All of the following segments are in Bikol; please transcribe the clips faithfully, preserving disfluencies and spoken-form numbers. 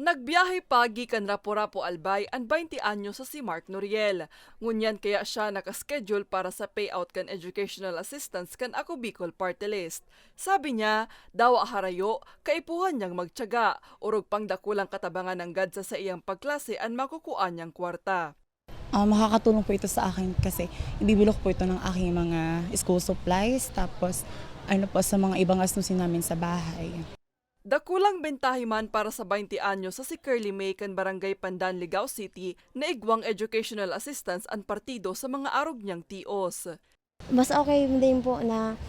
Nagbiyahe pa gikan Rapu-Rapu, Albay an baynte anyos sa si Mark Noriel. Ngunyan kaya siya naka-schedule para sa payout kan educational assistance kan Ako Bicol Party List. Sabi niya, dawa harayo, kaipuhan niyang magtiyaga, orog pang dakulang katabangan nanggad sa saiyang pagklase an makukua niyang kwarta. Ah, makakatulong po ito sa akin kasi ibibilok po ito ng aking mga school supplies, tapos ano po, sa mga ibang gastusin namin sa bahay. Dakulang bentahe man para sa baynte anyos sa si Curly May kan Barangay Pandan, Ligao City, na igwang educational assistance an partido sa mga arog niyang tios. Mas okay din po na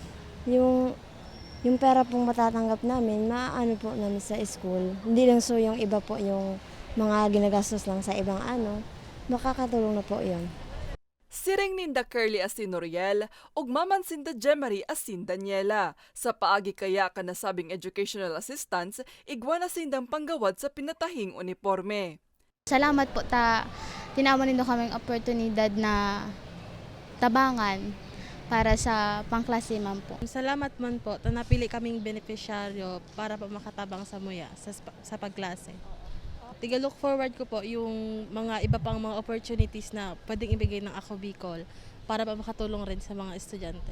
yung yung pera pong matatanggap namin, maaano po namin sa school. Hindi lang so yung iba po, yung mga ginagastos lang sa ibang ano, makakatulong na po yun. Siring ninda Curly asin Noriel, ugma man sinda Jemarie asin Daniela. Sa paagi kaya kan nasabing educational assistance, igwa na sindang panggawad sa pinatahing uniporme. Salamat po ta tinawan nindo kaming oportunidad na tabangan para sa pangklase man po. Salamat man po ta napili kaming benepisyaryo para po makatabang sa muya sa, spa- sa pagklase. Tiga-look forward ko po yung mga iba pang mga opportunities na pwedeng ibigay ng Ako Bicol para po makatulong rin sa mga estudyante.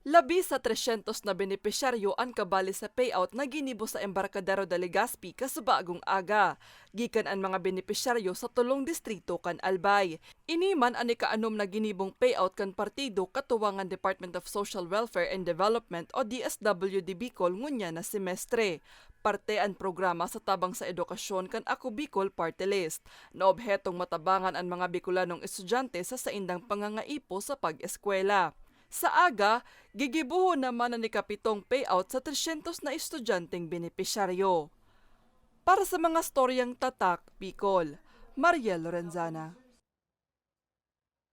Labi sa tresyentos na benepisyaryo an kabali sa payout na ginibo sa Embarcadero de Legazpi kasubagong aga. Gikan an mga benepisyaryo sa tolong distrito kan Albay. Ini man an ikaanom na ginibong payout kan partido katuwangan Department of Social Welfare and Development o D S W D Bicol ngunyan na semestre. Parte an programa sa tabang sa edukasyon kan Ako Bicol Party List, na obhetong matabangan an mga Bicolanong estudyante sa saindang pangangaipo sa pag-eskwela. Sa aga, gigibohon naman an ikapitong payout sa tresyentos na estudyanteng benepisyaryo. Para sa mga storyang Tatak Bicol, Mariel Lorenzana.